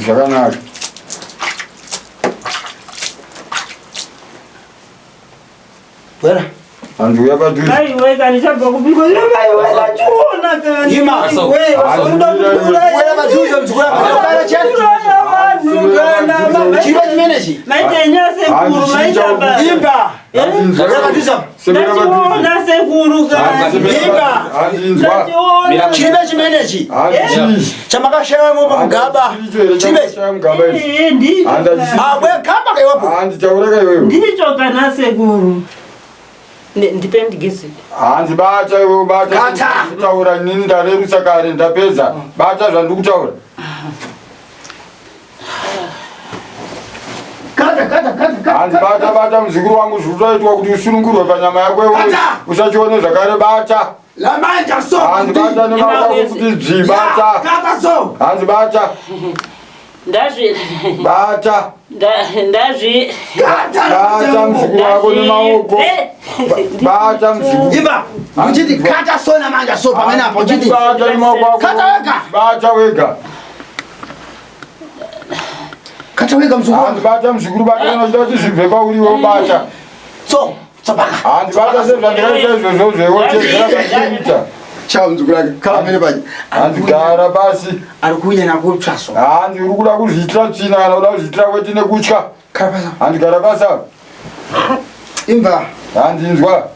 Zvakanaka. Bwera. Hanzi uya padhuze. Mai we kani chabva kupiko zvino mai we ndachiona kani. Ima. We vasoda kuuraya. Bwera padhuze mzukuru wako. Bwera chani. Kuuraya vanhu kana. Chiro chimenechi. Maitenya sekuru maita basa. Imba. Bwera padhuze. Ndachiona sekuru kani. Imba. Hanzi inzwa. Ndachiona. Chiribe chimenechi. Hanzi Chamakashaya mopa mugaba. Chiribe. Chiribe. Mugaba ichi. Eh, ndicho. Hanzi kana. Abwe kamba kaiwapo. Hanzi taura kaiwewe. Ndicho kana sekuru. Ndipe ndigeze. Hanzi bata iwewe bata. Kata. Taura inini ndarerutsa kare ndapedza. Bata zvandiri kutaura. Kata kata kata kata. Hanzi bata bata muzukuru wangu zviri kutoitwa kuti usunungurwe panyama yako iwewe. Bata. Usachione zvakare bata. Lamanja so. Hanzi bata nemaoko ako kuti dzvi bata. Kata so. Hanzi bata. Ndazvi Bata. ndazvi Kata. Bata muzukuru wako nemaoko. Eh. Bata muzukuru. Imba. Uchiti kata so namanja so pamene apo uchiti. Bata nemaoko ako. Kata wega. Bata wega. Kata wega mzukuru. Hanzi bata muzukuru bata kana uchida kuti zvibve pauri iwe bata. So. Tsopaka. Hanzi bata sezvandakaita izvozvo zvewotedzera zvandinoita. Chao mzukuru wake. Kala pamene paje. Hanzi gara pasi. Ari kunya nakutsva so. Hanzi uri kuda kuzviitira tsvina kana kuda kuzviitira weti nekutya. Kala pasa. Hanzi gara pasi apa. Imba. Hanzi inzwa.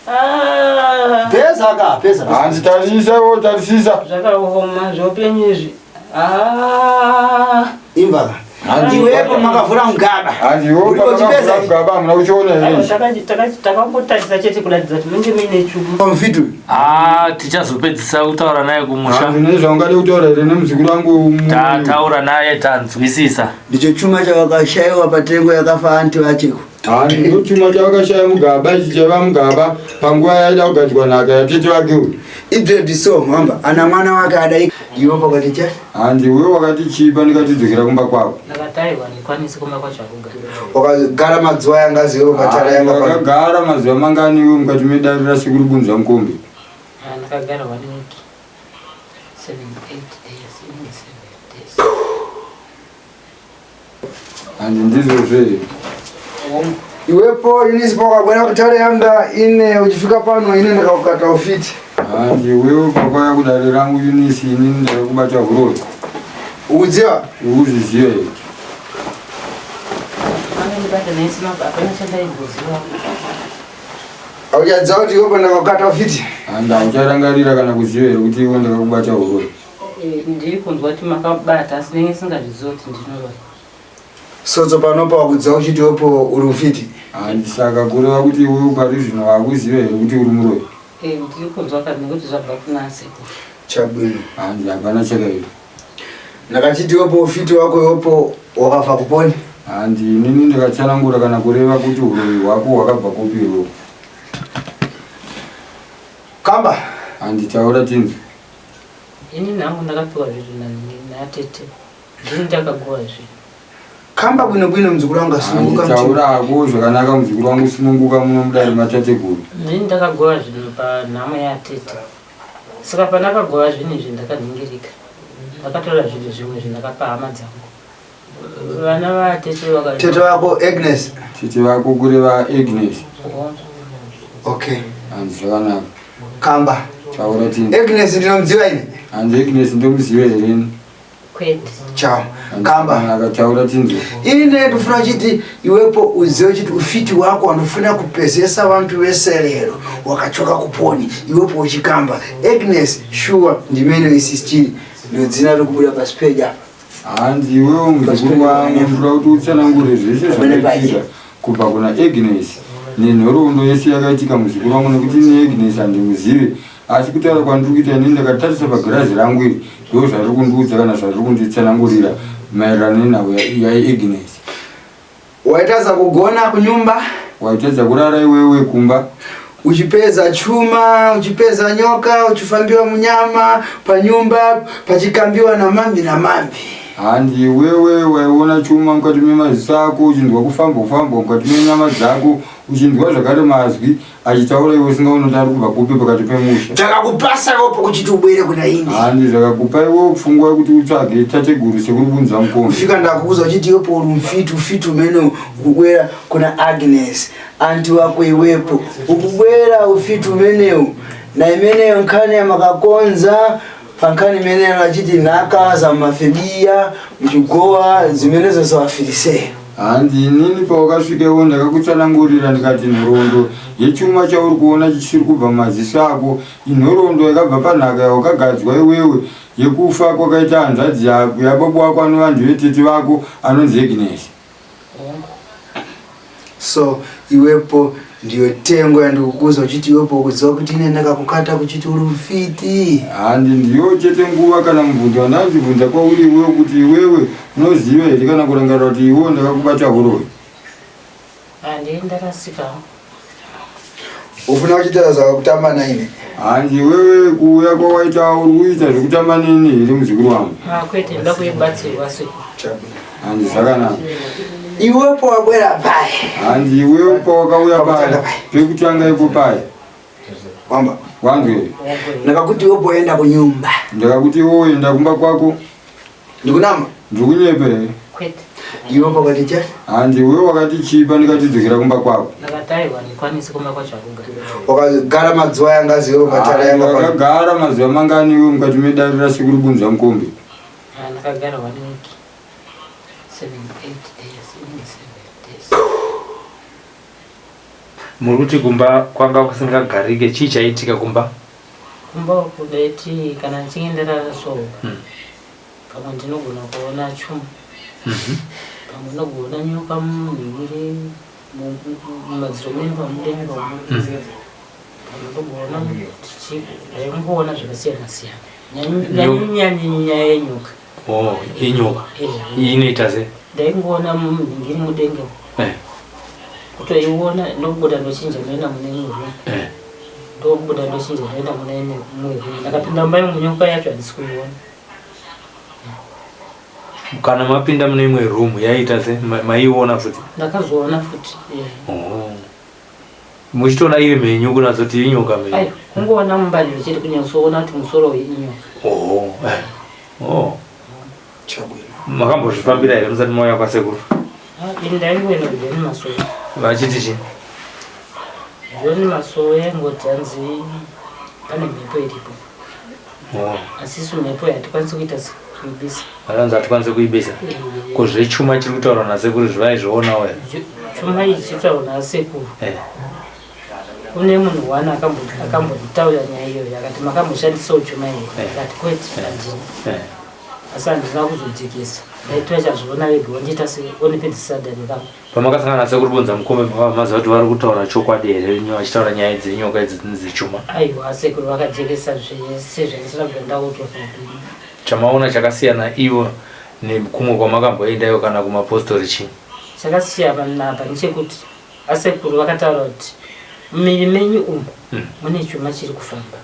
Ah. Pesa ka pesa. Hanzi tarisisa iwe tarisisa. Zvakaoma zveupenyu izvi. Ah. Imba ka. Hanzi Iwepo makavhura mugaba. Hanzi iwe Uri kuchipeza pakavhura ichi? mugaba hamuna kuchiona here ichi? Takangotarisa chete kuratidza kuti munenge muine chuma. Pamfitu. Ah, tichazopedzisa kutaura naye kumusha. Hanzi nezvaungade kutaura here nemuzukuru wangu? Tataura naye tanzwisisa. Ndicho chuma chavakashayiwa patengo yakafa anti vacheko. Hanzi ndochuma chavakashaya mugaba ichi chaiva mugaba panguva yaida kugadzirwa nhaka yatete vake uyu. Idred so mhamba ana mwana wake adai iwe pakati cha Hanzi iwe wakati chipa ndikatidzokera kumba kwako. Ndakataiwa ndikwanisi kumba kwacho akugara. wakagara mazuva yanga ziwe patara yanga pa Wakagara mazuva mangani iwe mukati medare rasekuru Bunza Mukombe? Ah, ndakagara one week. 7, 8 days, inenge 7 days. Hanzi ndizvozvo here? Iwepo inisipo wakabwera kutare yanga ine uchifika pano ine ndakakukata ufiti. Hanzi iwewe pakauya kudare rangu Eunice inini ndakakubata huroyi. Ukuziva? Ukuzviziva here? Vanondibata naisina hapana chandaimboziva. Auchaziva kuti iwepo ndakakukata ufiti? Hanzi haucharangarira kana kuziva here kuti iwe ndakakubata huroyi? Eh, ndiri kunzwa kuti makabata asi ndinenge singazvizivi kuti ndinoroya. Sodzo panopa wakudziva uchiti iwepo uri ufiti. Hanzi saka kureva kuti iwewe pari zvino wakuziva here kuti uri muroyi? Eh, ndiri kunzwa kani nekuti zvabva kuna sekuru. Chabwino. Hanzi hapana chakaipa. Ndakachiti iwepo ufiti wako iwepo wakafa kuponi. Hanzi inini ndakatsanangura kana kureva kuti huroyi hwako hwakabva kupi iwewe. Kamba. Hanzi taura tinzwe. Ini nangu ndakapiwa zvinhu natete. Ndini ndakagowa zvinhu. Kamba bwino bwino mzukuru wangu asununguka Hanzi mtima. taura hako zvakanaka muzukuru wangu sununguka muno mudare matateguru. Ndini ndakagowa zvinhu panhamo yatete. Saka pandakagowa zvinhu izvi ndakaningirika. Ndakatora zvinhu zvimwe zvindakapa hama dzangu. Vana vatete vaka Tete wako Agnes. Tete vako kureva Agnes. Okay. Hanzi zvakanaka. Kamba. Taura tinzwe. Agnes ndinomuziva ini. Hanzi Agnes ndomuziva here ini? Kwete. Chao. Kamba. Zvakanaka taura tinzwe. Ine ndofuna uchiti iwepo uzive uchiti ufiti wako wanofuna kupezesa vantu vese lero wakachoka kuponi iwepo uchikamba Agnes sure ndimene isichiri ndodzina rikubuda pasi peji apa. Hanzi iwewe muzukuru wangu ndoda kuti utsanangure zvese zvakaitika kubva kuna Agnes nenhoroondo yese yakaitika muzukuru wangu nekuti ini Agnes handimuzive asi kutaura kwandiri kuita inini ndakatarisa pagirazi rangu iri ndo zvariri kundiudza kana zvariri kunditsanangurira maererano nenhau yaAgnes. Waitadza kugona kunyumba. Waitadza kurara iwewe kumba. Uchipedza chuma, uchipedza nyoka, uchifambiwa munyama, panyumba pachikambiwa namambi namambi. Handi iwewe waiona chuma mukati memaziso ako uchinzwa kufambwa kufambwa mukati menyama dzako uchinzwa zvakare mazwi achitaura iwe usingaoni kuti ari kubva kupi pakati pemusha. Zvakakupasa iwe pokuchiti ubwere kuna ini. Handi zvakakupa iwe pfungwa yekuti utsvage tateguru sekuru bunza mukombe. Kufika ndakukuza uchiti iwe po uri mfiti ufiti umene ukubwera kuna Agnes anti wako iwepo ukubwera ufiti umenewu na imeneyo nkhani yamakakonza pankhani imeneyo achiti nhaka za mafebiya mchigowa zimenezo zawafirisea Hanzi inini pawakasvika iwo ndakakutsanangurira ndikati nhoroondo yechuma chauri kuona chisiri kubva mumaziso ako inhoroondo yakabva panhaka yawakagadzwa iwewe yekufa kwakaita hanzvadzi yababa wako anova ndive tete vako anonzi Agnes. So iwepo ndiyo tengo yandikukuza uchiti iwepo ukuziva kuti ine ndakakukata kuchiti uri mfiti. Handi ndiyo chete nguva kana mubvunzo wandandibvunza kwauri iwewe kuti iwewe unoziva here kana kurangarira kuti iwewe ndakakubata huroyi. Handi ndarasika. Ufuna kuchitaura zvakakutamba naine. Handi iwewe kuuya kwawaita uri kuita zvekutamba neni here muzukuru wangu? Ah, kwete ndoda kuibatsirwa sekuru. Handi zvakanaka. Iwepo wabwera pai. Handi iwewe pawakauya pai pekutanga ipo pai. Wamba. Wanzwe. Ndakakuti iwepo enda kunyumba. Ndakakuti iwewe enda kumba kwako. Ndikunama. Ndikunyepa here? Kwete. Iwe pakati cha? Handi iwewe wakati chipa ndikati dzokera kumba kwako. Ndakataiwa ndikwanisi kumba kwacho akugara. Wakagara mazuva yanga ziwe patara yanga pa. Wakagara mazuva mangani iwe mukati medare rasekuru Bunza Mukombe? Ah, ndakagara one week. 7 8 days, inenge 7 days. Muri kuti kumba kwanga kusingagarike chii chaitika kumba? Kumba uku ndaiti kana ndichinge ndarara so pamwe ndinogona kuona chuma pamwe ndinogona nyoka munhingiri mumadziro menyu pamudenga umu pamwe ndogoona tichi ndaingoona zvakasiyana siyana nyanyanyanya nyaya yenyoka. Oh, inyoka. Eh. Inoita sei? Ndaingoona munhingiri mudenga umu. Eh. Kutoiona ndokubuda ndochinja ndoenda mune imwe room. Eh. Ndokubuda ndochinja ndoenda mune imwe room. Ndakapinda mumba imwe nyoka yacho handisi kuiona. Kana mapinda mune imwe room yaita se maiona futi? Ndakazoona futi. Yeah. Oh. Muchitoona iri mhenyu kunatsoti inyoka mhenyu. Aiwa, kungoona mumba ndiro chete kunyatsoona kuti musoro uyu inyoka. Oh. Eh. Oh. Chabwino. Makambozvifambira here musati mauya kwasekuru? Ah, ini ndaingoenda kujoni masowe. Vachiti chii? Joni masowe yaingoti hanzi pane mhepo iripo. Oh. Asi isu mhepo hatikwanisi kuita kuibisa. Vanonzi hatikwanisi kuibisa. Ko zvechuma chiri kutaurwa nasekuru zvaizvionawo here? Chuma ichi chiri kutaurwa nasekuru. Eh. Kune munhu one akambonditaurira nyaya iyoyo akati makamboshandisawo chuma here? Eh. Akati kwete handina. Eh. Asi handina kuzodzikisa. Ndaiti vachazviona vega vondiita se vonipedzisa dare rangu. Pamakasangana nasekuru Bonza Mukombe makabva maziva kuti vari kutaura chokwadi here vachitaura nyaya dzenyoka idzi dzechuma? Aiwa sekuru vakajekesa zvese zvandisina kubva ndaudzwa paupenyu. Chamaona chakasiyana ivo nekumwe kwamakamboenda ivo kana kumapostori chii? Chakasiyana apa ndechekuti asekuru vakataura kuti mumiviri menyu umu mune chuma chiri kufamba.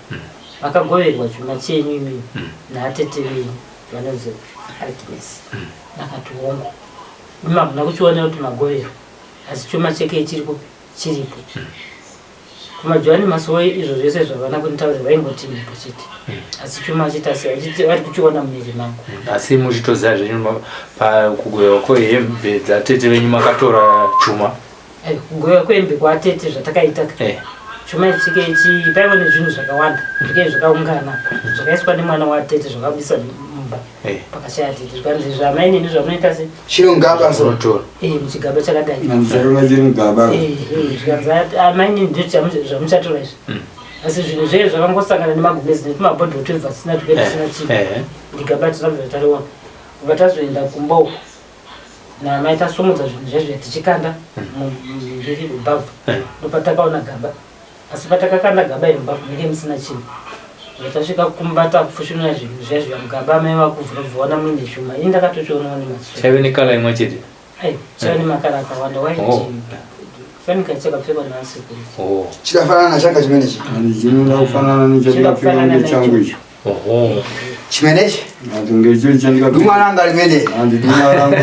Makagoverwa chuma chenyu imimi naatete venyu vanonzi Agnes. Ndakati hongu. Imi hamuna kuchiona kuti magoverwa asi chuma cheke chiri kupi chiripo. KumaJohani Masowe izvo zvese zvavana kunditaurira vaingoti mhepo chete. Asi chuma chete asi vachiti vari kuchiona mumiri mangu. Asi muchitoziva zvenyu pakugovewa kwehembe dzatete venyu makatora chuma. Aiwa, kugovewa kwehembe kwatete zvatakaita ka. Eh. Chuma ichi chike ichi paiva nezvinhu zvakawanda zvike zvakaungana zvakaiswa nemwana watete zvakabisa mumba. Eh. Pakashaya tete zvikanzi zvamainini zvamunoita se Chiri mugaba so. Unotora. Eh, muchigaba chakadai. Chakanga chiri mugaba. Eh, eh, zvikanzi amainini ndizvo zvamuchatora izvi. Asi zvinhu zvee zvakangosangana nemagumbezi netumabhodhoro twebva tisina tuke tisina chii. Eh. Ndigaba tinabva tariona. Kubva tazoenda kumba uko. Namai tasumudza zvinhu zvezve tichikanda mundiri mubhavhu. Ndopatakaona gaba. Asi patakakanda gaba iri mubhavhu menge musina chinhu. Zvatasvika kumba takufushunura zvinhu zviya zviya mugaba amai vakuvhura bvawana muine chuma. Ini ndakatochionawo nemaziso. Chaive nekala imwe chete. Aiwa, chaive nemakara akawanda. Waiti Oh. fanika chakapfekwa nasekuru. Oh. Chikafanana nachanga chimene chi. Chinoda kufanana nechandakapfeka ngechangu icho. Oho. Chimenechi? Hanzi ngecho chandika. Dumwa ranga rimene. Hanzi dumwa rangu.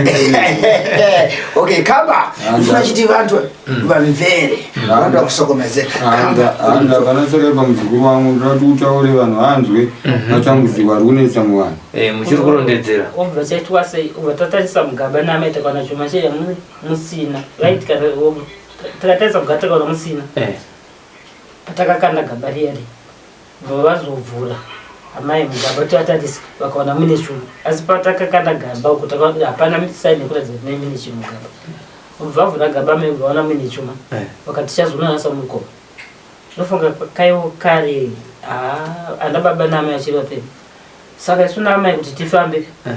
Okay, kamba. Ndifuna chiti vantu vamvere. Vantu vakusokomeze. Kamba. Handa kana chakaipa muzukuru wangu ndoda kuti utaure vanhu vanzwe matambudziko ari kunetsa muvanhu. Eh, muchiri kurondedzera. Obva chaitwa sei? Obva tatarisa mugaba namai takawana chuma cheya musina. Right kana takatarisa mugaba takawana musina. Eh. Patakakanda gaba riya riya. Bva vazovhura amai mugaba tovatarisa vakawana mune chuma. Asi patakakanda gaba uko takaona hapana sign yekuratidza kuti mune chinhu mugaba. Bva vavhura gaba amai vaona mune chuma. Eh. Vakati tichazonanasa mukoma. Ndofunga kaiwo kare haa ana baba naamai vachiri vapenyu. Saka isu naamai kuti tifambe Eh.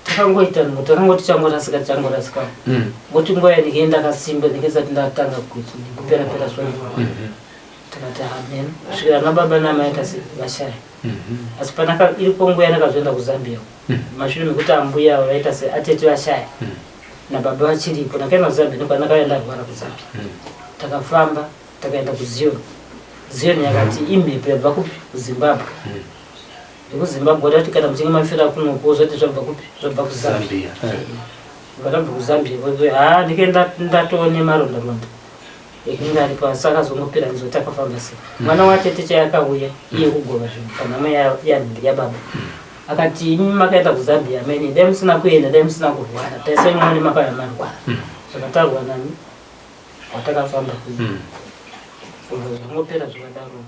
takangoita nhumbu takangoti changorasika changorasika. Mm. Ngoti nguva yanike ndakasimba ndinge ndisati ndatanga kuti kupera pera svondo. Mhm. Takati amen. Kusvikira ana baba naamai tasi vashaya. Mhm. Asi panaka iripo nguva yandakazoenda kuZambia. Mashure mekuti ambuya avo vaita se atete vashaya. Nababa vachiripo ndakaenda kuZambia ndokandakauya ndarwara kuZambia. Takafamba takaenda kuZion. Zion yakati imhepo yabva kupi kuZimbabwe. VekuZimbabwe vakati kana muchinge mafira kunoku wozoti zvabva kupi zvabva kuZambia. Zambia. Eh. Vakabva kuZambia vozi haa ndike ndatoo nemaronda ronda ekunge aripo asi akazongopera nzoti takafamba sei. Mwana watete chaiye akauya iye kugova zvinhu panhamo yanhingi yababa. Akati imi makaenda kuZambia amene dai musina kuenda dai musina kurwara taisai muone makauya marwara. Zvakataurwa nani watakafamba kuya. Zvangopera zvakadaro.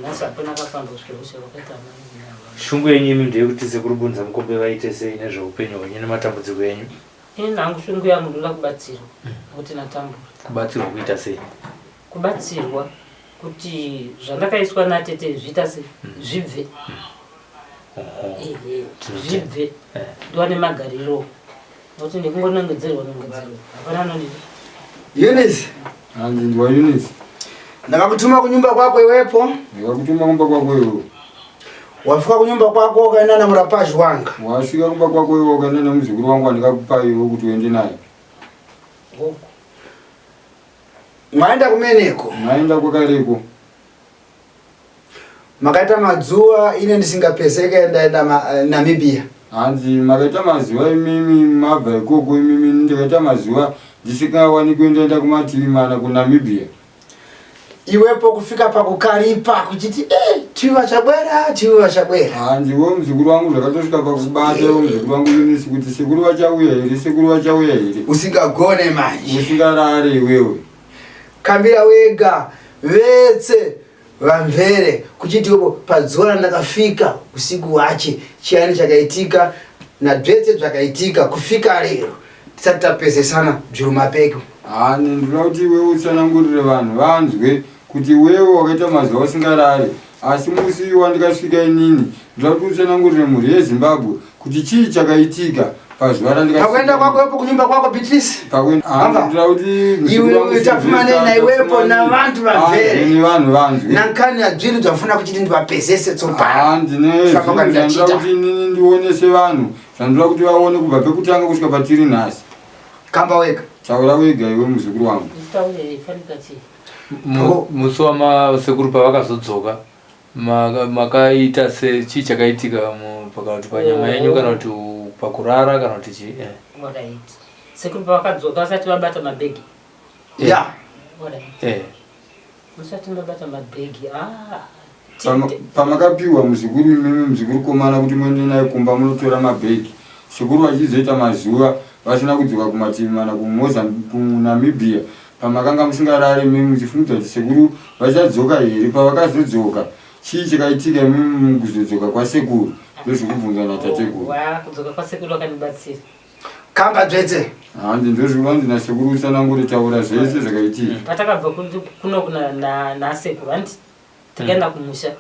Nhasi hapana akafamba kusvikira kusvika kwakaita amai nababa. Shungu yenyu imi ndeyekuti sekuru Bunza Mukombe vaite sei nezveupenyu hwenyu nematambudziko enyu? Ini hangu shungu yangu ndoda kubatsirwa nokuti natambura. Kubatsirwa kuita sei? Kubatsirwa kuti zvandakaiswa natete zviita sei zvibve. Oho. Ehe, Tinotenda. zvibve Eh. ndiwane magariro nokuti ndikungonongedzerwa nongedzerwa hapana anondidi. Eunice, Hanzi ndwa Eunice. ndakakutuma kunyumba kwako iwepo. Ndakakutuma kumba kwako iwe. Wafika kunyumba kwako ukaenda na murapaji wanga. Wasvika kumba kwako iwe ukaenda nemuzukuru wangu wandikakupa iwe kuti uende naye. Gogo. Mwaenda kumeneko. Maenda kwakareko. Makaita madzuwa ine ndisingapezeke ndaenda Namibia. Hanzi makaita mazuva imimi mabva ikoko imimi ndikaita mazuva ndisingawanikwi ndaenda kumativi mana kuNamibia. Iwepo kufika pakukaripa kuchiti tivi vachabwera tivi vachabwera. Hanzi iwe muzukuru wangu zvakatosvika pakubata iwe muzukuru wangu Eunice kuti sekuru vachauya here sekuru vachauya here. Usingagone manje. Usingarare iwewe. Kambira wega vetse vamvere kuchiti iwepo pazuva randakafika usiku wache chiyani chakaitika nadzvetse zvakaitika kufika lero tisati tapezesana bzviri mapeko. Hani ndinoda kuti iwewe utsanangurire vanhu vanzwe kuti iwewe wakaita mazuva usingarare asi musi wandikasvika inini ndinoda kuti utsanangurire mhuri yeZimbabwe kuti chii chakaitika pazuva randikasvika. Pakuenda kwako iwepo kunyumba kwako Beatrice. Pakuenda Amba. ndinoda kuti muzukuru wangu Iwe tafumane Sylvester, na iwepo tafumane. na vantu vamvere. Hanzi nevanhu vanzwe. Nankani adzviri dzafuna kuti ndivapezese tsopano. Hanzi ne Saka zvinhu zvandinoda ndachita. kuti inini ndionese vanhu zvandinoda kuti vaone kubva pekutanga kusvika patiri nhasi. Kamba wega. Taura wega iwe muzukuru wangu. Nditaure fanika chii? Musi wamasekuru pavakazodzoka makaita se chii chakaitika pakati panyama yenyu kana kuti pakurara kana kuti chii? Alright. Sekuru pavakadzoka vasati vabata mabhegi. Ya. Alright. Musati mabata mabhegi. Pamakapiwa muzukuru imimi muzukuru komana kuti muende naye kumba munotora mabhegi. Sekuru vachizoita mazuva vasina kudzoka kumativi mana kuNamibia. Pamakanga musingarare imimi muchifungidzwa kuti sekuru vachadzoka here pavakazodzoka chii chakaitika imimi mukuzodzoka kwasekuru ndozvekubvunza natateguru. Kudzoka kwasekuru vakandibatsira. Kamba dzvetse. Hanzi ndozvivanzi nasekuru utsanangure taura zvese zvakaitika. Patakabva kuno nasekuru hanti takaenda kumusha.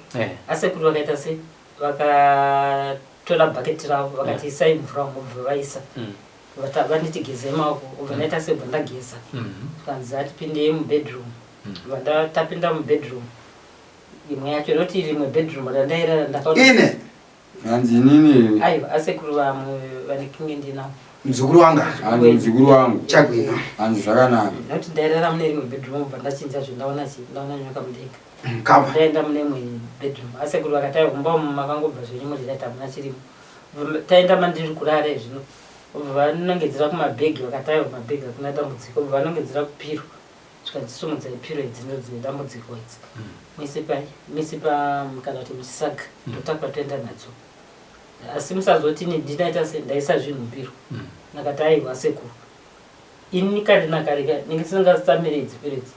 Asekuru vakaita sei? Vakatora bhaketi ravo vakati isai mvura umo bva vaisa. Vanditi gezai maoko ubva ndaita sei bva ndageza. Zvikanzi atipindei mubedroom. Bva tapinda mubedroom. Imwe yacho noti rimwe bedroom randairara ndakaona. Ine. Hanzi inini. Aiwa asekuru vamwe vanekinge ndinavo. Muzukuru wanga. Hanzi muzukuru wangu. Chagwino. Hanzi zvakanaka. Noti ndairara mune rimwe bedroom bva ndachinja zve ndaona chi ndaona nyoka mudenga. Kamba. Ndaenda mune imwe bedroom. Asekuru vakati aiwa kumba umu makangobva zvenyu muri right hamuna chirimo. Taenda mandiri kurara zvino. Vanongedzera kumabhegi vakati aiwa mabhegi hakuna dambudziko. Vanongedzera kupiro. Zvikanzi sumudzai piro idzi ndo dzine dambudziko idzi. Muise pa muise pa kana kuti muchisaga totakura toenda nadzo. Asi musazoti ini ndinaita se ndaisa zvinhu mupiro. Ndakati aiwa sekuru. Ini kare nakare ka ndinge ndisingatsamire idzi piro idzi.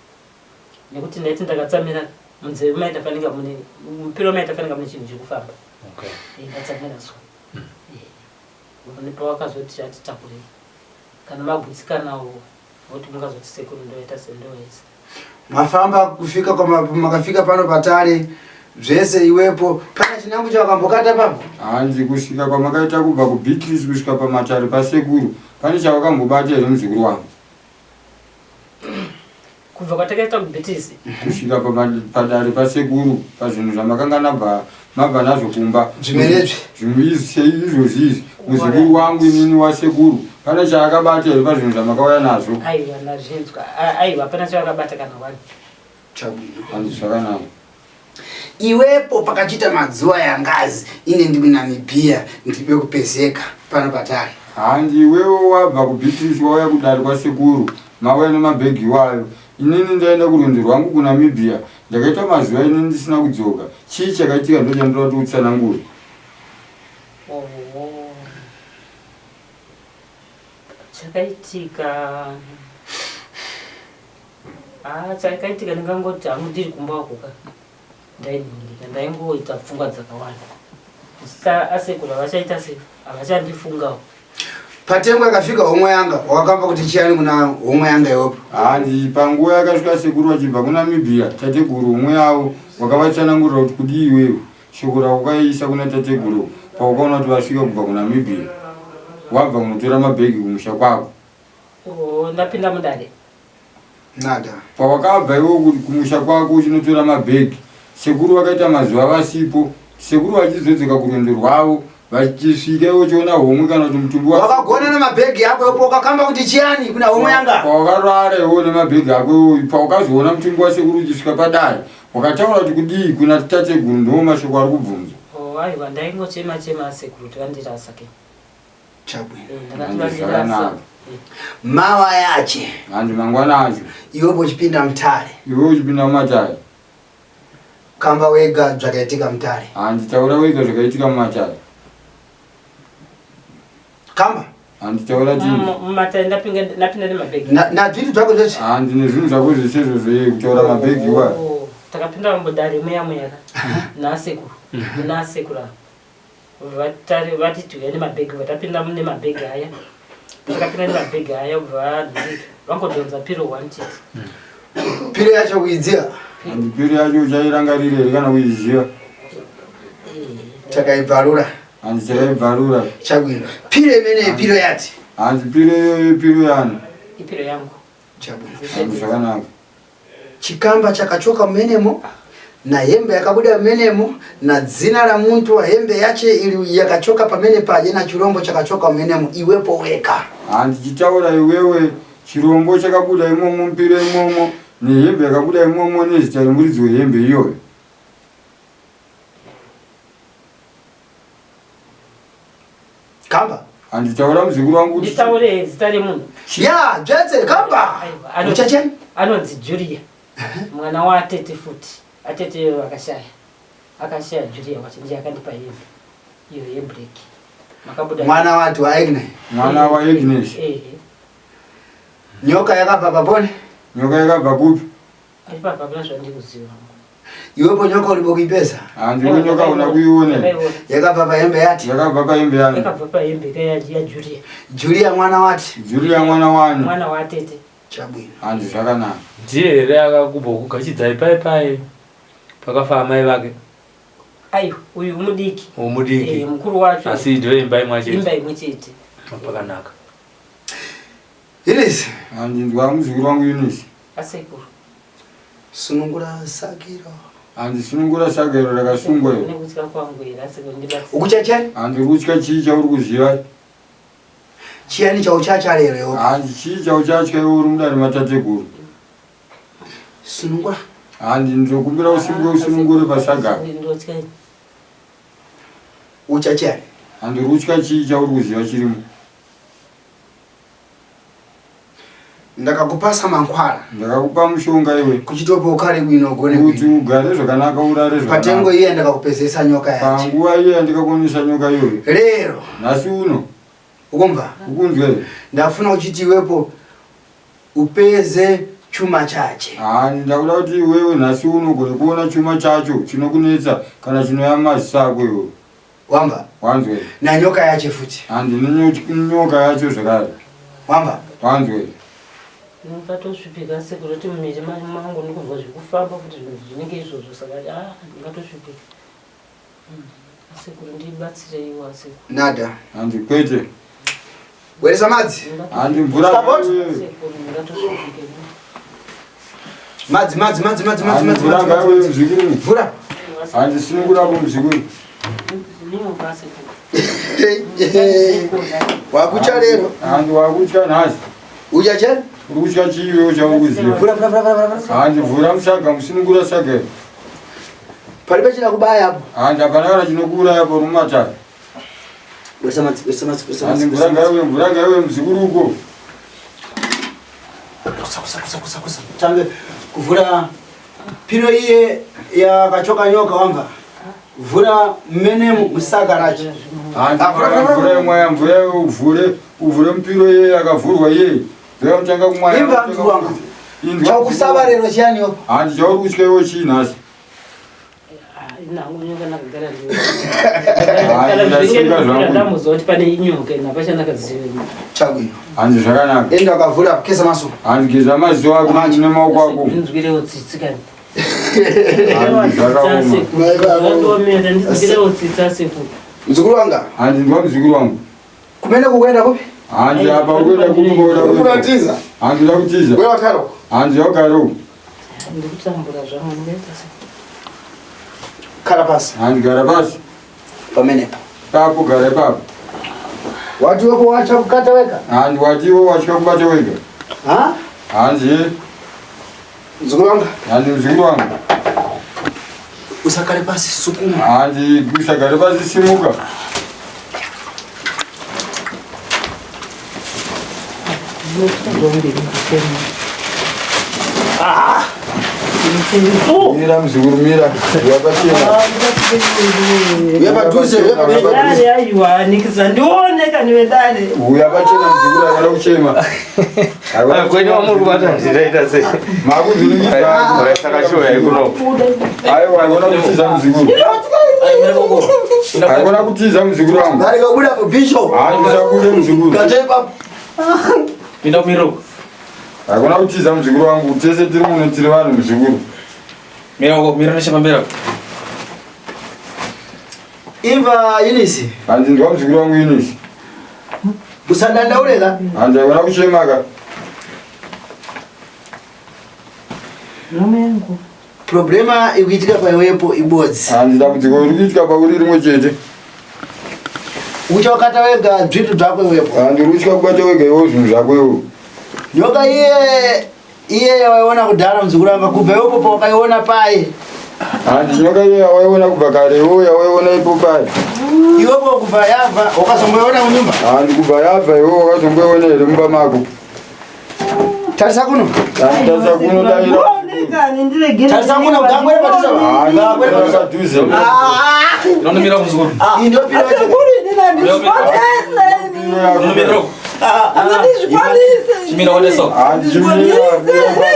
Nekuti ndaiti ndakatsamira munzeve maita fanika mune mupiro maita fanika mune chinhu chiri kufamba. Okay. Eh, ndatsamira so. Eh. Pawakazoti atitakurei. Kana magutsikanawo voti mungazoti sekuru ndoita sendoisa. Mafamba kufika kwa makafika pano patare zvese iwepo pane chinangu chawakambokata papo Hanzi kusvika kwamakaita kubva kuBeatrice kusvika pamatare pasekuru pane chawakambobata here muzukuru wangu? Kubva kwatakaita kuBeatrice Kusvika padare pasekuru pazvinhu zvamakanga nabva mabva nazvo kumba. Zvimerezvi. Zvinhu izvi sei izvozvi izvi muzukuru wangu inini wasekuru pane chaakabata here pazvinhu zvamakauya nazvo? Aiwa ndazvinzwa. Aiwa hapana chavakabata kana one. Chabwino. Hanzi zvakanaka. Iwepo pakachita madzuwa yangazi ine ndi kuNamibia ndibe kupezeka pano patare. Handi iwewe wabva kuBeatrice wauya kudare kwasekuru mauya nemabhegi iwayo. Inini ndaenda kurwendo rwangu kuNamibia ndakaita mazuva inini ndisina kudzoka. Chii chakaitika ndochandoda kuti utsanangure. Oh. Chakaitika Ah, chakaitika ndingangoti hangu ndiri kumba uko ka ndainhingirika ndaingoita pfungwa dzakawanda Saka asekuru havachaita sei havachandifungawo Patengo yakafika homwe yanga wakamba kuti chiyani kuna homwe yanga iwepo. Hanzi panguva yakasvika sekuru vachibva kuNamibia tateguru homwe yavo wakavatsanangurira kuti kudii iwewe shoko raukaisa kuna tateguru paukaona kuti vasvika kubva kuNamibia wabva kunotora mabhegi kumusha kwako. Oh, ndapinda mudare. Nada. Pawakabva iwe kumusha kwako uchinotora mabhegi, sekuru vakaita mazuva vasipo, sekuru vachizodzoka kurwendo rwavo vachisvika iwe uchiona homwe kana kuti mutumbi wa Wakagona nemabhegi ako ipo wakakamba kuti chiyani kuna homwe yanga. Pawakarara iwe nemabhegi ako iwe pawakazoona mutumbi wasekuru uchisvika padare wakataura kuti kudii kuna tateguru ndiwo mashoko ari kubvunzwa. Oh, aiwa ndaingochema chema sekuru kuti vandirasa ke. Chabwino. Zvakanaka. Mawa yache. Hanzi mangwana acho. Iwe uchipinda mutare. Iwe uchipinda mumatare. Kamba wega zvakaitika mutare. Hanzi taura wega zvakaitika mumatare. Kamba. Hanzi taura tini. Mumatare ndapinda ndapinda nemabhegi. Na zvinhu zvako zvese. Hanzi nezvinhu zvako zvese izvozvo iye kutaura mabhegi wa. Oh, takapinda mudare muya muya ka. Nasekuru. Nasekuru ava. Vatare vati tiuya nemabhegi vatapinda nemabhegi aya takapinda nemabhegi aya vanhurika vangodhonza piro one chete piro yacho kuidziva and piro yacho uchairangarira here kana kuidziva takaibvarura hanzi takaibvarura chabwino piro imene piro yati hanzi piro iyoyo piro yani ipiro yangu chabwino hanzi zvakanaka Chikamba chakachoka mumenemo na hembe yakabuda mumenemo na dzina la muntu wa hembe yache ili yakachoka pamene paje na chirombo chakachoka mumenemo iwepo weka. Hanzi chitaura iwewe chirombo chakabuda imomo mupiro imomo nehembe yakabuda imomo nezita remuridzi wehembe iyoyo. Kamba. Hanzi taura muzukuru wangu kuti Nditaure zita remunhu. Ya, dzvetse kamba. Aiwa, ano- Uchachani? Anonzi Julia. Mwana waatete futi. Atete akashaya. Akashaya Julia wacho ndiye akandipa hembe. Iyo yebreak. Makabuda. Mwana wati wa Agnes. mwana wa Agnes. Eh. Nyoka yakabva papone. Nyoka yakabva kupi? Ipapa hapana zvandikuziva. Iwepo nyoka ulipo kuipesa. Hanzi iwe nyoka una kuiona. Yakabva pahembe yati. Yakabva pahembe yani. Yakabva pahembe ka ya ya Julia. Julia mwana wati. Julia mwana wani. Mwana watete. Chabwino. Hanzi zvakanaka. Ndiye here akakumbokugachidzai pai pai pakafa amai vake? Aiwa, uyu mudiki. Mudiki. Eh, mukuru wacho. Asi ndiyo imba imwe chete. Imba imwe chete. Pakanaka. Eunice. Hanzi nzwa muzukuru wangu Eunice. Asekuru. Sunungura sakiro. Hanzi sunungura sakiro rakasungwa iro. Nekutya kwangu here asekuru ndibatsire. Ukutya chani? Hanzi kutya chii chauri kuziva? Chiyani chauchacha lero iwe? Hanzi chii chauchatya iwe uri mudare matateguru? Sunungura. Handi ndinokumbira usimuke usunungure pasaga. Ndotya. Ucha chani? Handi rutya chii chauri kuziva chirimo? Ndakakupasa mankwala. Ndakakupa mushonga iwe. Kuchitopa ukare bwino ugone Kuti ugare zvakanaka urare zvakanaka. Patengo iye ndakakupezesa nyoka yacho. Panguva iye ndikakuonesa nyoka iyoyo. Lero. Nhasi uno. Ukumva? Ukunzwa here? Ndafuna uchiti iwepo upeze chuma chache. Hani ndakuda kuti iwewe nhasi uno ugone kuona chuma chacho chinokunetsa kana chinoya mumaziso ako iwewe. Wamva? Wanzwa here? Nanyoka yache futi. Handi nenyoka yacho zvakare. Wamva? Wanzwa here? Ndingatosvipika sekuru kuti mumiri mangu ndikunzwa zvekufamba futi zvinhu zvinenge izvozvo saka ah ndingatosvipika. Sekuru ndibatsireiwo asekuru. Nada. Handi kwete. Bweresa madzi. Handi mvura. Sekuru ndingatosvipika. Madzi madzi madzi madzi madzi madzi. Mvura ngaiuye muzukuru. Mvura. Handi sunungura ko muzukuru. Wakucha lero. Handi wakutya nhasi. Ucha chani? Uri kutya chii iwewe chauri kuziva? Vura vura vura vura vura. Handi vhura musaga musunungura saga. iri. Palibe chinakubaya apo. Handi hapana kana chinokuuraya apo rumatare. Bweresa madzi bweresa madzi bweresa Handi madzi. mvura ngaiuye mvura ngaiuye muzukuru uko. Kusa kusa kusa kusa kusa. Tange kuvhura piro iye yakachoka nyoka wamva. Vhura mmene musaga racho. Handi Ah, vhura, vhura, mvura yemwaya mvura uvhure uvhure mupiro iye yakavhurwa iye. Ndoyamutanga kumwaya. Imba mtu wangu. Inzwa Chakusaba lero chiyani yopo. Handi chauri kutya iwe chii nhasi? Inhangu nyoka ndakagara Handi ndaseka zvangu. ndamuziva kuti pane inyoka ina pachandakaziva. Chabwino. Handi zvakanaka. Enda ukavhura kesa maso. Handi geza maziso ako nemaoko ako. Ndinzwirewo tsitsi kani. Handi zvakaoma. Ndomera ndinzwirewo tsitsi asekuru. Mzukuru wanga. Handi ndwa muzukuru wangu. Kumene kukwenda kupi? Handi apa ukuenda kupi kwakuda kuenda? Kuratiza. Handi uda kutiza. Wewe wakaro. Handi wakaro. Ndikutambura zvangu ndingaita sei? Khala pasi. Handi gara pasi. Pamenepo. Papo gara ipapo. Wati wepo wacha kukata weka? Handi watiwo watya kubata wega. Ha? Handi Mzukuru wanga. handi muzukuru wangu. Usakale pasi sukuma. Handi usagare pasi simuka. Mira muzukuru mira. Uya pachena. Uya padhuze, uya padhuze. Dare aiwa nikisa ndione kani vedare. Uya pachena muzukuru akada kuchema. Kwenyu wamuri kubata ndiraita sei? Makuzviringidza. Saka shuwa yaikuno. Aiwa aikona kutiza muzukuru. Aikona kutiza muzukuru wangu. Dare kabuda po bishop. Handi usabude muzukuru. Kate ipapo. Pinda kumira uko. Hakuna kutiza muzukuru wangu. Tese tiri muno tiri vanhu muzukuru. Mira uko, mira nechepamberi apo. Imva Eunice. Handi ndwa muzukuru wangu Eunice. Usadandaurela. Handi aikona kuchemaka. Mama yangu. Problema ikuitika paiwepo ibodzi. Handi dambudziko riri kuitika pauri rimwe chete. Uchakata wega zvintu zvako iwepo. Handi uri kutya kubata wega iwe zvinhu zvako iwe. Nyoka iye iye yawaiona kudhara muzukuru wanga kubva iwepo pawakaiona pai. Handi nyoka iye yawaiona kubva kare iwe yawaiona ipo pai. Iwepo kubva yabva wakazomboiona munyumba. Handi kubva yabva iwe wakazomboiona here mumba mako. Tarisa kuno. Handi tarisa kuno daira. Kani ndiregere. Tarisa kuno gangwere padhuze. Handi Gangwere padhuze. padhuze. Unonomira muzukuru. Iyi ndio piro yacho. Sekuru inini handizvikwanise ini. Unonomira uko. Handizvikwanise. Chimira wadeso. Handi chimira mira ipapo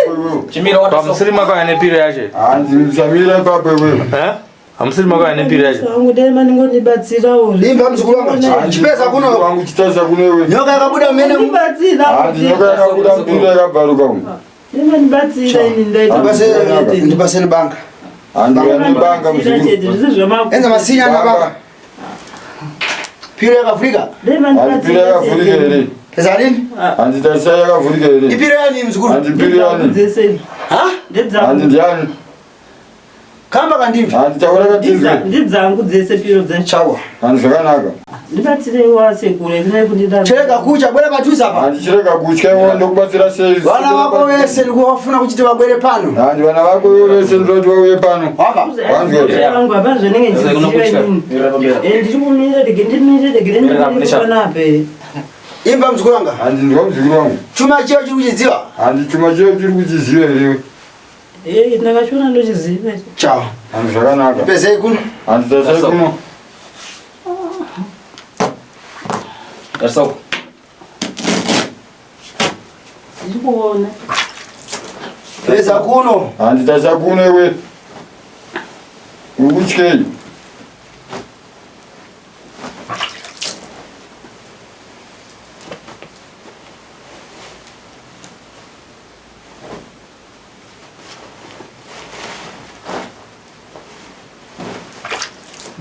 iwewe. Chimira wadeso. Pamusiri makauya nepiro yacho. Handi musamira ipapo iwewe. Eh? Hamusiri makauya nepiro yacho. Wangu dai maningondibatsirawo. Imba muzukuru wanga. Chipeza kuno. Wangu chitarisa kuno iwe. Nyoka yakabuda mene. Ndibatsira. Handi nyoka yakabuda mupiro yakabvaruka umu. Dai mandibatsira ini ndaita. Ndipase ndipase nebanga. Handi yanebanga muzukuru. Chete zvese zvamaku. Enza masinya nabanga. Piro yakavhurika. Dai Handi piro mandibatsira. yakavhurika here? Peza rini? Handi tarisa yakavhurika here? Ipiro yani muzukuru? Handi piro yani? Dzese. Ha? Handi Ndedzangu. ndiani? Kamba kandimve. Handi taura katizwe. Ndidzangu dzese piro dzacho. Chawa. Handi zvakanaka. Ndibatsireiwo asekuru ndinai kundida. Chirega kucha bwera padhuze apa. Handi chirega kutya iwe ndokubatsira sei? Vana vako vese ndikuvafuna kuchiti vabwere pano. Handi vana vako vese ndinoti vauye pano. Wamba. Wanzwe. Vangu hapana zvanenge ndichiziva inini. Eh, ndiri kumira rege ndimire rege ndimire panapa. Imba mzukuru wanga. Handi ndwa mzukuru wangu. Chuma chiyo chiri kuchiziva. Handi chuma chiyo chiri kuchiziva here? Eh, ndakachiona ndochiziva. Chawa. Handi zvakanaka. Pezei kuno. Handi tasai kuno. Tarisa uko. Ndiri kuona. Peza kuno. Handi tasai kuno iwe. Uri kutyei?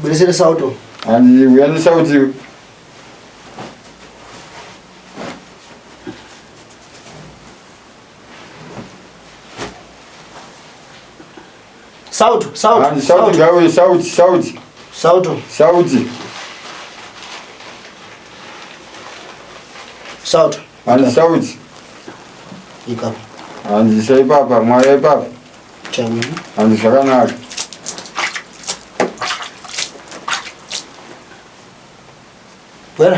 Bweresere sauto. Handi uya nesauti. Sauto, sauto. Handi sauti ngauye sauti sauti Sauto, sauti. sauto. Handi sauti. Ikapa. Handi isa ipapa mwaya ipapa. Chawa. Handi zvakanaka. Bwera.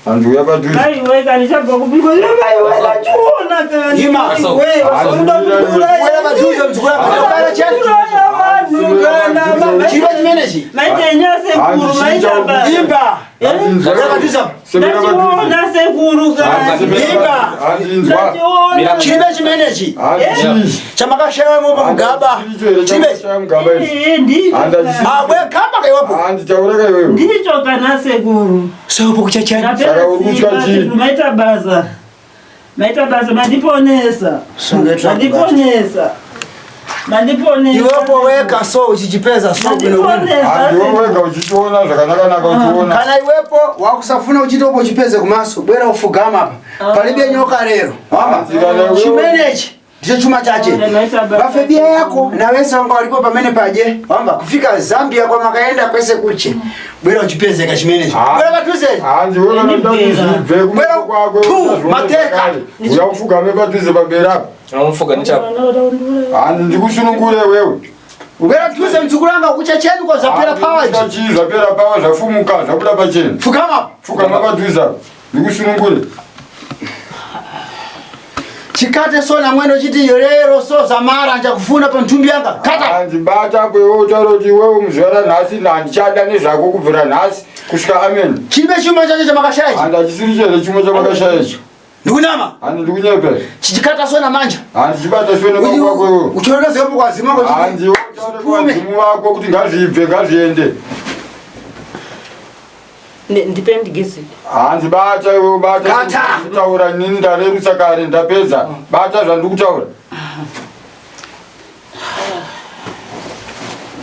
Handi uya padhuze. Maiwe kani chabva kupiko. Maiwe ndachiona kani. Ima. Maiwe vasoda kuuraya. Bwera padhuze mzukuru wanga. Ndakubara chani. Kuuraya vanhu kana. Chiro chimenechi. Maita enya sekuru maita baba. Imba. Bwera padhuze apa. Ndachiona sekuru kani. Imba. Handinzwa. Ndachiona. Chiribe chimenechi. Handii. Chamakashaya mopa mugaba. Chiribe. Mugaba ichi. Eh, ndicho. Handachisi. Abwe kamba kaiwapo. Handitaura iwewe. Ndicho kana sekuru. Saupo kuchachani. Ndapera Saka uri kutya simba chii? sekuru maita basa. Maita basa mandiponesa. Mandiponesa. Mandiponesa. Iwepo weka so uchichipeza so bwino bwino. Mandiponesa. Handiwe wega uchichiona zvakanaka-naka uchiona. Kana iwepo wakusafuna uchitopo uchipeze kumaso bwera ufugama apa palibe nyoka lero wamba Hanzi kana iwewe- chimenechi ndicho chuma chache vafebia yako na wese wanga walipo pamene paje wamba kufika zambia kwa makaenda kwese kuche bwera uchipezeka chimenechi Ah. bwera padhuze Hanzi wewe kana uda kuti zvibve kumeso kwako Tu, uchaziona mateka. zvakare. Uya ufugame padhuze pamberi apa. Unomufuga nechapo. Hanzi ndikusunungure wewe. bwera padhuze mdzukuru wanga kuchacheni kwa zvapera pawaji Chii zvapera pawa zvafumuka zvabuda pachena. fugama apa Fugama padhuze apa. Ndikusunungure. chikate so namwene uchiti lero so zamara njakufuna panthumbi yanga kata Hanzi bata apo iwe utaura kuti iwewe muzuva ranhasi handichada nezvako kubvira nhasi kusvika amen. chiribe chuma chacho chamakashaya ichi Handi hachisiri chere chimwe chamakashaya ichi. ndikunama Handi ndikunyepe. chichikata so namanja Handi chibata sio nemaoko ako iwewe. uchiona zepo kwazima Handi iwe utaure kuvadzimu vako kuti ngazvibve ngazviende. Ndipe ndigeze. Hanzi bata iwe bata. Kata! Kutaura inini ndarerutsa kare ndapedza. Bata zvandikutaura.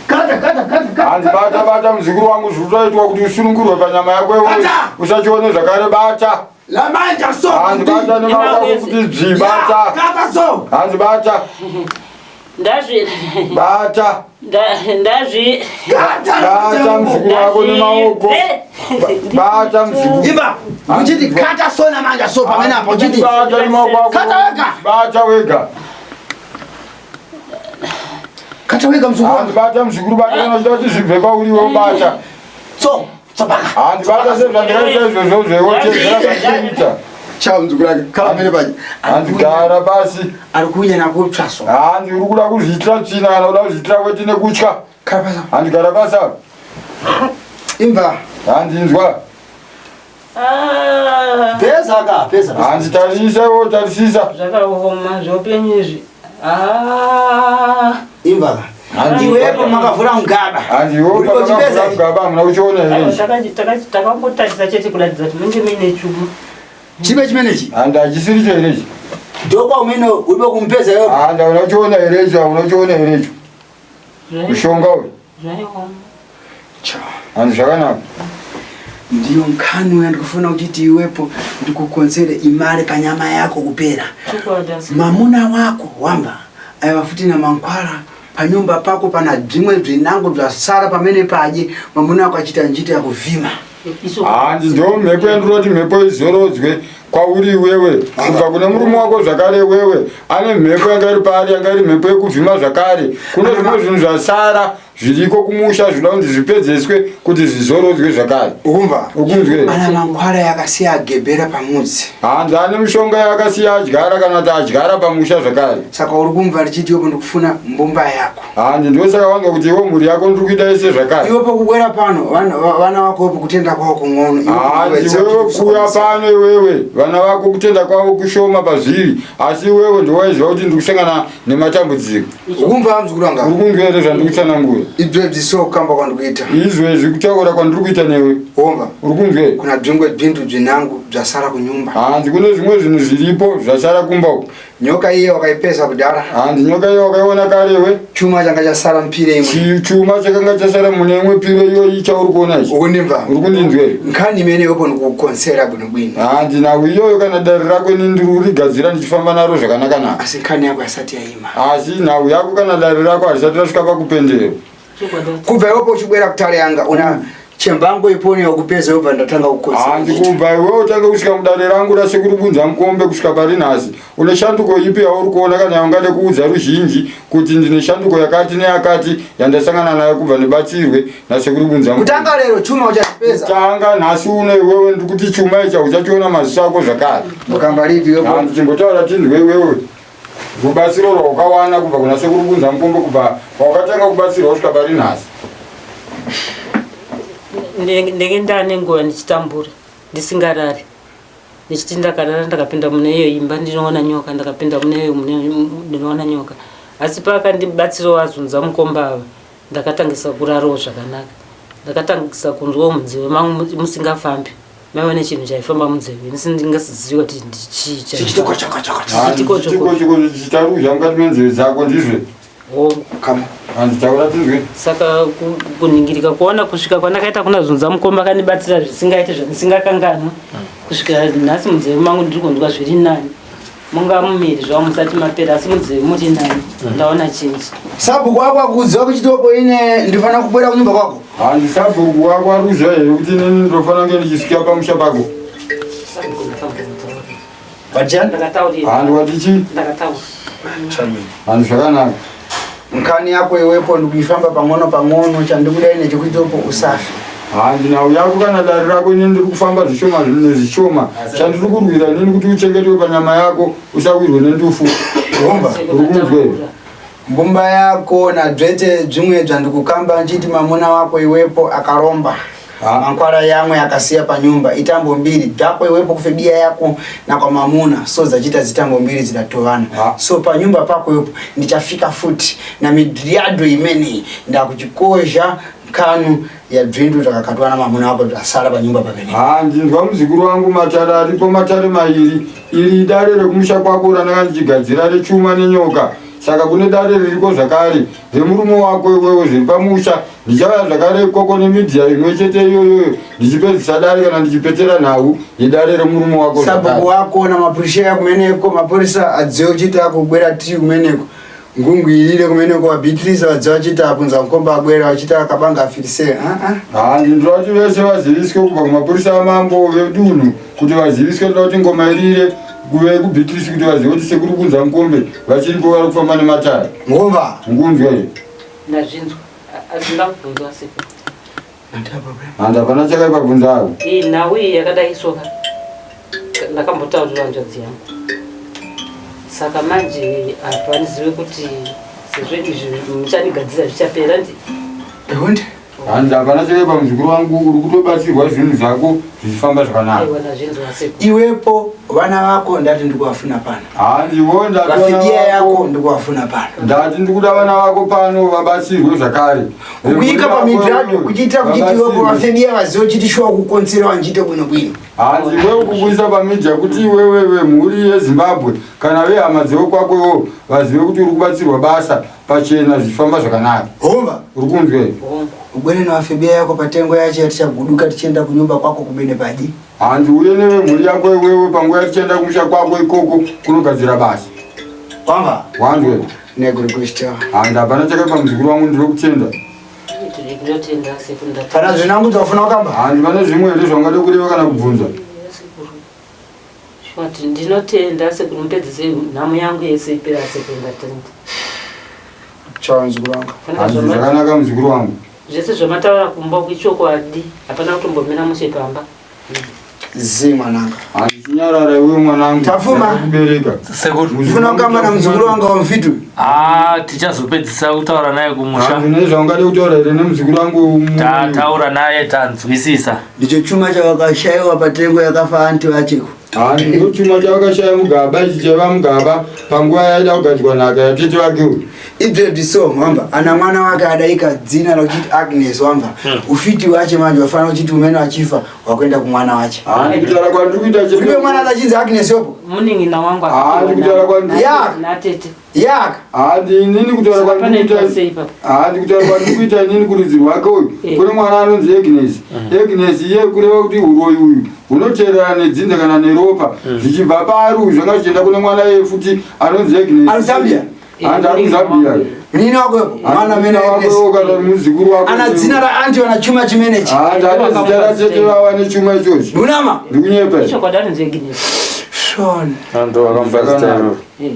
kata kata kata kata Hanzi bata bata muzukuru wangu zvikutoitwa kuti usunungurwe panyama yako iwewe. Bata! Usachione zvakare bata. lamanja so Hanzi bata nemaoko ako kuti dzvi bata. kata so Hanzi bata. Ndazvi. Bata. Ndazvi. kata Bata muzukuru wako nemaoko. Bata muzukuru. imba uchiti kata so namanja so pamene apo uchiti Bata nemaoko ako. Kata wega. Bata wega. kata wega mzukuru Hanzi bata muzukuru bata kana uchida kuti zvibve pauri iwe bata. so so paka Hanzi bata sezvandakaita izvozvo zvewotedzera zvandikuita. chao mzukuru wake kala pamene paje Hanzi gara pasi. ari kuuya nakutsva so Hanzi uri kuda kuzviitira tsvina kana kuda kuzviitira weti nekutya. kala pasa Hanzi gara pasi apa. imba Hanzi inzwa. Ah. peza ka peza peza. Hanzi tarisisa iwe tarisisa. Zvakaoma zveupenyu izvi. Ah. imba ka Hanzi iwepo makavhura mugaba Hanzi iwe Uri kuchipeza pakavhura ichi? mugaba hamuna kuchiona here ichi. Takangotarisa chete kuratidza kuti munenge muine chuma. chibe chimenechi Hanzi hachisiri cho here ichi. ndokwa umene uripo kumupeza iwepo Hanzi hauna kuchiona here ichi hauna kuchiona here ichi. Mushonga uyu. Zvaioma. Hanzi zvakanaka. ndiyo nkhani yandikufuna uchiti iwepo ndikukonzere imali panyama yako kupera Chokwadi asi. mamuna wako wamba aiwa futi na mankhwala Panyumba pako pana bzimwe bzinango bzasara pamene paje mwamuna wako achita njito ya kuvhima. Hanzi ndo mhepo yandinoti mhepo izorodzwe kwauri iwewe kubva kune murume wako zvakare iwewe ane mhepo yanga iri paari yanga iri mhepo yekuvhima zvakare kune zvimwe zvinhu zvasara zviriko kumusha zvinoda kunzi zvipedzeswe kuti zvizorodzwe zvakare. Ukumva? Ukunzwe. Ana mankwara yakasiya agebera pamudzi. Hanzi ane mishonga yaakasiya adyara kana kuti adyara pamusha zvakare. Saka uri kumva ndichiti iwepo ndikufuna mbumba yako. Hanzi ndosaka wanga kuti iwe mhuri yako ndiri kuita yese zvakare. Iwepo kubwera pano vana vako iwepo kutenda kwavo kung'ono. Hanzi iwewe kuuya pano iwewe vana vako kutenda kwavo kushoma pazviri asi iwewe ndowaiziva kuti ndiri kusangana nematambudziko. Ukumva mzukuru wanga? Uri kunzwa here zvandiri kutsanangura? Izvezvi so kukamba kwandikuita. Izvezvi kutaura kwandiri kuita newe. Womva. Uri kunzwa here? Kuna zvimwe zvintu zvinangu zvasara kunyumba. Hanzi kune zvimwe zvinhu zviripo zvasara kumba uko. Nyoka iye wakaipesa kudhara. Hanzi nyoka iye wakaiona kare iwe. Chuma changa chasara mupire imwe. Chuma chakanga chasara mune imwe pire iyoyi chauri kuona ichi. Ukundimva? Uri kundinzwa here? Nkhani imene iwepo ndikukonsera bwino bwino. Hanzi nhau iyoyo kana dare rako ini ndiri kurigadzira ndichifamba naro zvakanaka naka. Asi nkhani yako yasati yaima. Asi nhau yako kana dare rako harisati rasvika pakupendero. Kubva iwepo uchibwera kutare yanga una chembango ipone yakupeza yobva ndatanga kukonzera. Hanzi kubva iwewe utange kusvika mudare rangu rasekuru Bunza Mukombe kusvika pari nhasi une shanduko ipi yauri kuona kana yaungade kuudza ruzhinji kuti ndine shanduko yakati neyakati yandasangana nayo kubva ndibatsirwe nasekuru Bunza Mukombe. Kutanga lero chuma uchachipeza. Kutanga nhasi uno iwewe ndikuti chuma ichi uchachiona maziso ako zvakare. Mukamba lipi iwepo? Hanzi chimbotaura tinzwe iwewe. Rubatsiro rwaukawana kubva kuna sekuru Bunza Mukombe kubva pawakatanga kubatsirwa kusvika pari nhasi. Ndenge ndane nguva ndichitambura ndisingarari ndichiti ndakarara ndakapinda mune iyo imba ndinoona nyoka ndakapinda mune iyo ndinoona nyoka asi paakandibatsirawo azunza mukomba ava ndakatangisa kurarawo zvakanaka ndakatangisa kunzwawo munzeve mangu musingafambi maiva nechinhu chaifamba munzeve ndingasiziva kuti ndichii chitaruzha mukati menzeve dzako ndizve saka kuningirika kuona kusvika kwandakaita kuna zunza mukomba akandibatsira zvisingaite zvandisingakanganwa kusvika nhasi munzeve mangu ndiri kunzwa zviri nani Munga mumiri zvavo musati mapera asi munzeve muri nani ndaona chinji. Sabhuku wako akuziva kuti chitopo ine ndifana kubwera kunyumba kwako. Hanzi sabhuku wako ari kuziva here kuti inini ndofana kunge ndichisvika pamusha pako? Sabhuku ndakambotaura. Vajani? Ndakataurira. Hanzi wati chii? Ndakataura. Hanzi zvakanaka. Nkani yako iwepo ndikuifamba pang'ono pang'ono chandikuda ine chekuitopo usafe. Hanzi nhau yako kana dare rako inini ndiri kufamba zvishoma nezvishoma chandiri kurwira inini kuti uchengetwe panyama yako usawirwe nendufu. Gomba. Uri kunzwa here? Mbumba yako nadzvete dzimwe dzandikukamba nchiti mamuna wako iwepo akaromba. Mankwara yamwe akasiya panyumba itambo mbiri dzako iwepo kufebiya yako na kwa mamuna so dzachita zitambo mbiri dzidatovana so panyumba pako iwepo ndichafika futi na midriado imeneyi ndakuchikozha kanu yadzvindu zvakakatwa na mamuna wako zvasara panyumba pamene. Ha ndinzwa muzukuru wangu matare aripo matare mairi iri idare rekumusha kwako randanga ndichigadzira rechuma nenyoka saka kune dare ririko zvakare remurume wako iwewe zviri pamusha Ndichauya zvakare ikoko nemidia imwe chete iyoyoyo ndichipedzisa dare kana ndichipetera nhau yedare remurume wako. Sabhuku wako namapurisa kumeneko mapurisa adziyo kuchita kubwera tii kumeneko ngungwirire kumeneko vaBeatrice vadziyo vachita apunza mukomba abwera vachita akabanga afirise Hanzi ndinoda kuti vese vaziviswe kubva kumapurisa amambo vedunhu kuti vaziviswe ndoda kuti ngoma irire kuve kuBeatrice kuti vazive kuti sekuru kunza mukombe vachiripo vari kufamba nematare. Ngomba. Ngunzwa here? Ndazvinzwa. Hazvina kubvunzwa sekuru. Hanzi hapana chakaipa bvunza avo. Iyi nhau iyi yakadai soka ndakambotaurira hanzvadzi yangu. Saka manje apa handizive kuti sezvo izvi muchandigadzira zvichapera ndi. Ehundi. Hanzi hapana chakaipa muzukuru wangu uri kutobatsirwa zvinhu zvako zvichifamba zvakanaka. Aiwa ndazvinzwa sekuru. Iwepo vana vako ndati ndikuwafuna pano. Handiwo ndati yako ndikuwafuna pano. Ndati ndikuda vana vako pano vabatsirwe zvakare. Kukuika pamidrado kuchiitira kuti iwe vafedia vazive chiti shuwa kukonzera wanjite bwino bwino. Hanzi iwe kukuisa pamidya kuti iwewe vemhuri yeZimbabwe kana vehama dzewekwako iwewe vazive kuti uri kubatsirwa basa pachena zvichifamba zvakanaka. Homba. Uri kunzwa here? Ubwere nevafedia yako patengo yacho yatichaguduka tichienda kunyumba kwako kumene padi. Hanzi uye nevemhuri yako iwewe panguva yatichaenda kumusha kwako ikoko kunogadzira basa. Wanga. Wanzwe. Negurikushta. Handi hapana chakaipa muzukuru wangu ndiri kutenda. Ndinotenda sekuru ndati. Kana zvinangu zvafuna kukamba? Handi pane zvimwe here zvaungade kureva kana kubvunza? Sekuru. Shwati ndinotenda sekuru mupedzise nhamo yangu yese ipera sekuru ndatenda. Chawa muzukuru wangu. Fanika Handi zvama- zvakanaka muzukuru wangu. Zvese zvamataura kumba kwichokwadi hapana kutombomira mushe pamba. Zii mwananga. Handichinyarara iwe mwanangu. Tafuma. Kubereka. Sekuru. Ufuna kukamba na muzukuru wangu wa mfitu? Ah, tichazopedzisa kutaura naye kumusha. Handine zvaungade kutaura here nemuzukuru wangu? Tataura naye tanzwisisa. Ndicho chuma chavakashaiwa patengo yakafa anti vacheko. Handi ndochuma chavakashaya mugaba ichi chaiva mugaba panguva yaida kugadzirwa nhaka yatete vake uyu. Ibzedi so wamba ana mwana wake adaika dzina rakuchiti Agnes wamba. Ufiti wache manje wafanira kuchiti umene achifa wakuenda kumwana wache. Handi kutaura kwandiri kuita chete. Ulibe mwana adachinzi Agnes yopo? Munin'ina wangu Handi kutaura kwandiri. Ya. natete. Yaka. Handi inini kutaura kwandiri Panoitwa kuita. sei ipapo? Handi kutaura kwandiri kuita inini kurudzi rwake uyu. Eh. Kune mwana anonzi Agnes. Agnes iye kureva kuti uroyi uyu hunoteererana nedzinza kana neropa. Zvichibva paari uyu zvanga zvichienda kune mwana iye futi anonzi Agnes. Ari Zambia? Handi ari kuZambia. Nini wako yopo? Mwana amene Agnes. wako kana muzukuru wako. Ana dzina ra anti wana chuma chimenechi. Handi ane zita ratete vava nechuma ichochi. Ndunama. Ndikunyepa. Ichokwadi anonzi Agnes. Shon. Ndo vakamupa zita iroro. Eh.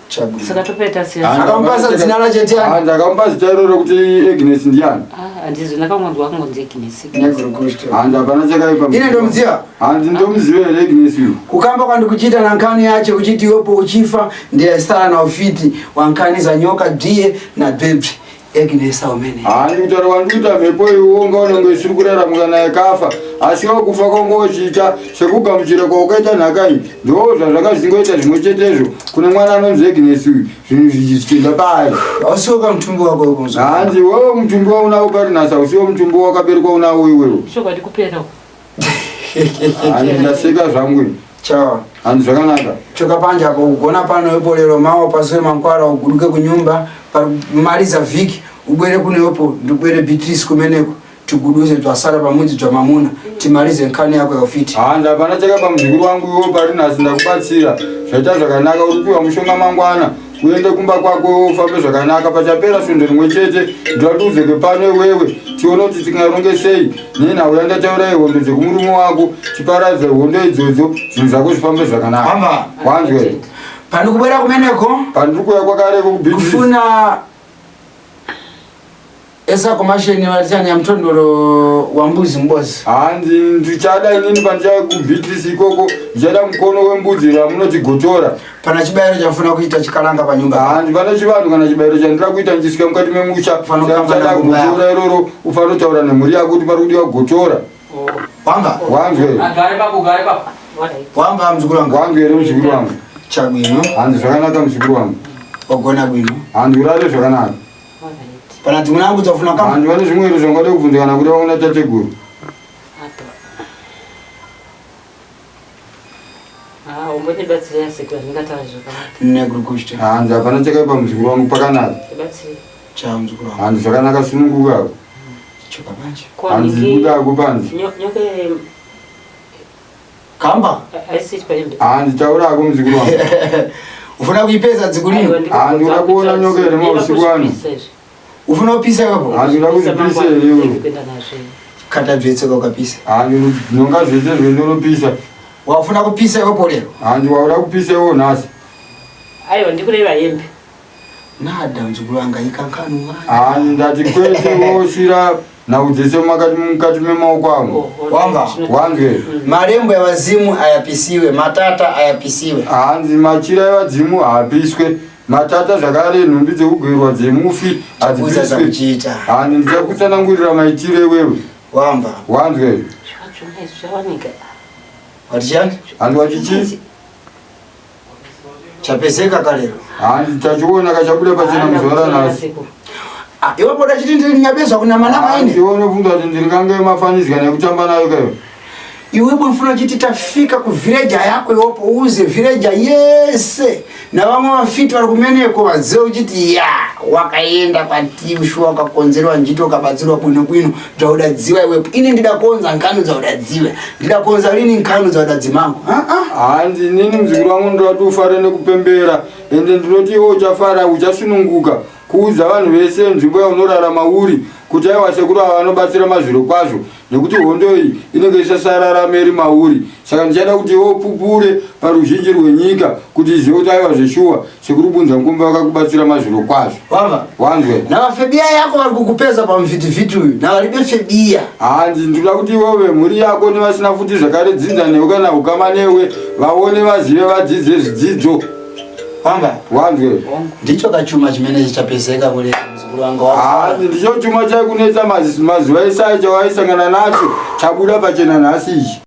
Chabwino. Saka topaita sei? Handi Akamupasa dzina rachete ani? Handi akamupa zita iroro kuti Agnes ndiani? Ah, handizvo ndakangonzwa akangonzi Agnes. Negurikushta. Handi hapana chakaipa. Ine ndomuziva. Handi ndomuziva here Agnes uyu? Kukamba kwandikuchiita nankani yache kuchiti iwepo uchifa ndiyasara na ufiti wankani za nyoka bziye na bebzi Agnes aumene. Handi kutaura kwandikuita mhepo iwe ungaona kunge isiri kurarama kana yakafa asi wakufa kwanga uchiita sekugamuchira kwaukaita nhaka iyi ndo zvazvakazingoita zvimwe chetezvo kune mwana anonzi Agnes uyu zvinhu zvichienda paari. Ausiwoka mutumbi wako wepo muzukuru. Handi wewe mutumbi waunawo pari nhasi hausiwo mutumbi wakaberekwa unawo iwewe. Chokwadi kupera uku. Handi ndaseka zvangu ini. Chawa. Handi zvakanaka. Choka panja apo kugona pano ipo lero mawa pasure mankwara uguduke kunyumba maliza vhiki ubwere kuneyopo ndibwere Beatrice kumeneko tiguduze twasara pamudzi twamamuna timalize nkhani yako ya ufiti. Handi hapana chakaipa muzukuru wangu iwe pari nhasi ndakubatsira zvaita zvakanaka uri kupiwa mushonga mangwana uende kumba kwako ufambe zvakanaka pachapera svondo rimwe chete ndoda udzeke pano iwewe tione kuti tingaronge sei nenhau yandataura yehondo dzekumurume wako tiparadze hondo idzodzo zvinhu zvako zvifambe zvakanaka Hamba. wanzwe Pandikubwera kumeneko pandiri kuuya kwakareko kuBeatrice kufuna esakomasheni vatani ya mutondoro wa mbuzi mbozi. Hanzi ndichada inini pandichauya kuBeatrice ikoko ndichada mukono wembudzi ramunoti gotora. Pana chibayiro chafuna kuita chikalanga panyumba. Hanzi pane chivanhu kana chibayiro chandira kuita ndichisvika mukati memusha Ufana kutamba chada nangoma yako. gotora iroro ufanira kutaura nemhuri yako kuti pari kudiwa gotora. Wamba. Wanzwe here? Gare papo, gare papo. Alright. Wamba muzukuru wangu. Wanzwe here muzukuru wangu? Chabwino. Hanzi zvakanaka muzukuru wangu. Wagona bwino. Hanzi urare zvakanaka. Alright. Pana dzimwe nangu dzafuna kamba. Hanzi pane zvimwe here zvaungade kubvunza kana kuda kuna tateguru? Apa. Ah, umbondibatsira sekuru ndingataura zvakanaka. Negurikushta. Hanzi hapana chakaipa muzukuru wangu pakanaka. Ndibatsire. Cha muzukuru wangu. Hanzi zvakanaka sununguka. Choka panje. Ko Hanzi niki- buda ako panze. Nyoka Kamba. haisiti pahembe. Hanzi taura ako muzukuru wangu. Ufuna kuipeza dzikulini? Aiwa, ndiko Ah, ndinoda kuona nyoka iri mausiku ano. Ndinoda kuzvipisa izvi. Ufuna kupisa iwepo? Hanzi ndoda kuzvipisa here iwe? Kuenda nazvo. Kata dzvetseka ukapisa. Hanzi nhonga zvese zvendinopisa. Wafuna kupisa iwepo lero? Hanzi wauda kupisa iwo nhasi. Aiwa, ndikureva hembe. Nada muzukuru wangu ikankanu. Hanzi ndati kwete wosvira nhau dzese mukati memaoko angu. Oh, oh, Wamba. Wanzwe. Marembo yawazimu ayapisiwe, matata ayapisiwe. Hanzi machira evadzimu haapiswe. Matata zvakare nhumbi dzekugwerwa dzemufi Uza hadzipiswe. zakuchiita. Hanzi ndichakutsanangurira maitiro iwewe. Wamba. Wanzwe. Zvachona izvi zvawanika. Wati chani? Hanzi wachichi? Chapezeka kalero. Hanzi tachiona kachabuda pachena muzuva ranhasi. Ah, iwepo udachiti ndiri nyabezwa kuna manama Hanzi ine. iwe unobvunza kuti ndiri kange mafanisi kana ekutamba nayo kayo. Iwepo unofuna uchiti tafika kuvhireja yako iwopo uuze vhireja yese navamwe vafiti vari kumeneko vazive uchiti ya wakaenda kwatiushu wakakonzerwa njiti wakabatsirwa bwino bwino dzaudadziwa iwepo ini ndidakonza nkanu dzaudadziwa ndidakonza lini nkanu dzaudadzimangu Hanzi inini muzukuru wangu ndoda kuti ufare nekupembera ende ndinoti iwe uchafara uchasununguka kuudza vanhu vese nzvimbo yaunorarama uri kuti aiwa sekuru ava vanobatsira mazviro kwazvo nekuti hondo iyi inenge isasararame iri mauri saka ndichada kuti iwe upupure paruzhinji rwenyika kuti izive kuti aiwa zveshuwa sekuru bunza mukombe vakakubatsira mazviro kwazvo wava wanzwe navafebiya yako vari kukupeza pamuvhitivhiti uyu navaribe febiya hanzi ndinoda kuti iwewe vemhuri yako nevasina futi zvakare dzinza newe kana ukama newe vaone vazive vadzidze zvidzidzo wanga wanzwe ndicho kachuma chimene chichapezeka kule muzukuru wanga wafara hanzi ndicho chuma chaikunetsa mazuva esai chawaisangana nacho chabuda pachena nhasi ichi.